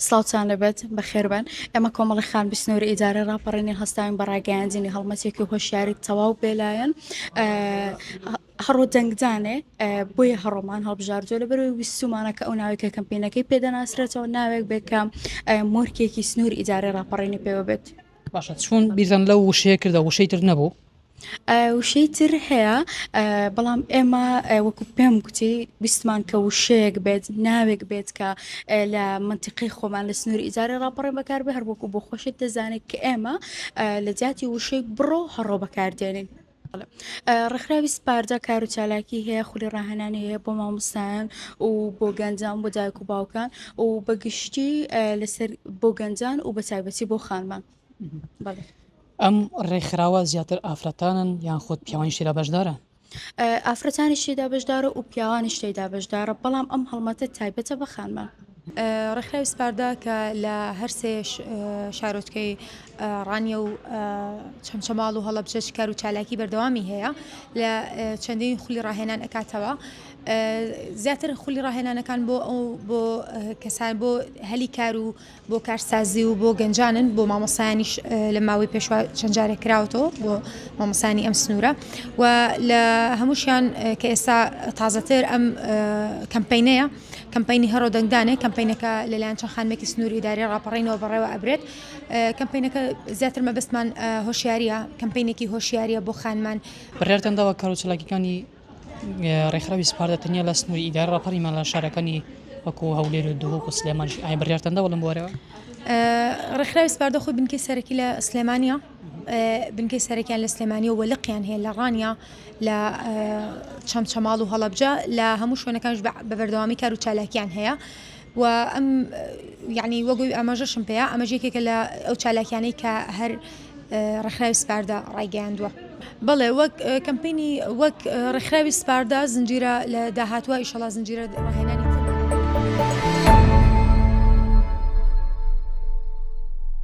سڵاوتان لێبێت بەخێربێن ئێمە کۆمەڵی خان سنووری ئیدارەی ڕاپەڕینی هەستاوین بە ڕاگەیاندنی هەڵمەتێکی هۆشیاری تەواو بێلایەن هەڕۆ دەنگدانێ بۆیە هەڕۆمان هەڵبژاردووە لەبەرەوەی ویستومانە کە ئەو ناوێک کە کەمپینەکەی پێدەناسرێتەوە ناوێک بێت کە مۆرکێکی سنووری ئیدارەی ڕاپەڕینی پێوە بێت. باشە چۆن بیرتان لەو وشەیە کردەوە وشەی تر نەبوو؟ وشەی تر هەیە بەڵام ئێمە وەکو پێم گوتی ویستمان کە وشەیەک بێت ناوێک بێت کە لە منتیقی خۆمان لە سنووری ئیدارەی ڕاپەڕین بەکاربێ هەر وەکو بۆ خۆشت دەزانێت کە ئێمە لە جیاتی وشەی بڕۆ هەڕۆ بەکاردێنین. ڕێکخراوی سپاردە کار و چالاکی هەیە خولی ڕاهێنانی هەیە بۆ مامۆستایان و بۆ گەنجان بۆ دایک و باوکان و بە گشتی لەسەر بۆ گەنجان و بە تایبەتی بۆ خانمان. ئەم ڕێکخراوە زیاتر ئافرەتانن یان خۆت پیاوانیش تێدا بەشدارە؟ ئافرەتانیش تێدا بەشدارە و پیاوانیش تێدا بەشدارە بەڵام ئەم هەڵمەتە تایبەتە بە خانمان. ڕێکخراوی سپاردە کە لە هەرسێ شارۆچکەی ڕانیە و چەمچەماڵ و هەڵەبجەش کار و چالاکی بەردەوامی هەیە لە چەندین خولی ڕاهێنان ئەکاتەوە زیاتر خولی ڕاهێنانەکان بۆ ئەو بۆ کەسان بۆ هەلی کار و بۆ کارسازی و بۆ گەنجانن بۆ مامۆستایانیش لە ماوەی پێشوە چەند جارێک کراوەتەوە بۆ مامۆستایانی ئەم سنوورە و لە هەمووشیان کە ئێستا تازەتر ئەم کەمپینەیە کەمپینی هەڕۆ دەنگدانێ کەمپینەکە لەلایەن چەند خانمێکی سنووری ئیداری ڕاپەڕینەوە بەڕێوە ئەبرێت کەمپینەکە زیاتر مەبەستمان هۆشیاریە کەمپینێکی هۆشیاریە بۆ خانمان بڕیارتان داوە کاروچالاکیەکانی ڕێکخراوی سپاردە تەنیا لە سنووری ئیدارە ڕاپەڕیمان لە شارەکانی وەکو هەولێر و دهۆک و سلێمانیش ئایا بڕیارتان داوە لەم بوارەوە؟ ڕێکخراوی سپاردە خۆی بنکەی سەرەکی لە سلێمانیە بنکەی سەرەکیان لە سلێمانیە و لقیان هەیە لە ڕانیە لە چەمچەماڵ و هەڵەبجە لە هەموو شوێنەکانش بە بەردەوامی کار و چالاکیان هەیە و ئەم یعنی وەگوی ئاماژەشم پێەیە ئەمەش یەکێکە لە ئەو چالاکیانەی کە هەر ڕێکخراوی سپاردە ڕایگەیاندووە. بەڵێ وەک کەمپینی وەک ڕێکخراوی سپاردە زنجیرە لە داهاتووە ئیشەڵا زنجیرە ڕاهێنان.